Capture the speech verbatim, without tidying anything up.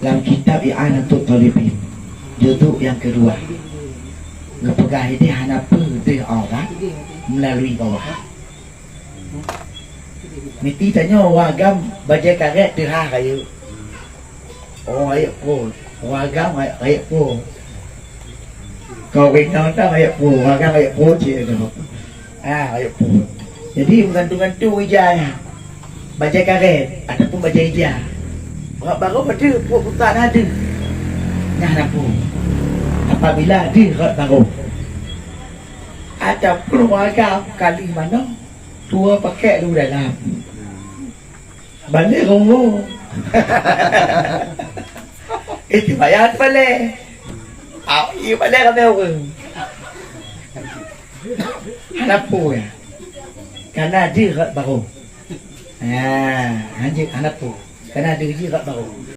Lam kitab I'anatut Talibin, juzuk nyang keudua, geupeugah idéh hana peue deuh aurat meulalu bawah. Meuti tanyoe, ureueng agam bajèe karét teuhah rayeuk. Oh, rayeuk po. Ureueng agam rayeuk, rayeuk po. Kawén nyoe rayeuk po, ureueng agam rayeuk po cit tu. Ah, rayeuk po. Jadi, meugantung-gantung ija nyan. Bajèe karét ataupun bajèe ija. Rot barô padum, po buta na deuh. Nyan na po. Apabila deuh rot barô. Ataupun ureueng agam kali manoe, tuwo pakèk lu dalam. Balèe rungu. Itu bayar balèe. Au, iya balèe ramè ureueng. Hana po ya. Kana deuh rot barô. Ha, hanjeuet hana po. Kana deuh jih rot barô.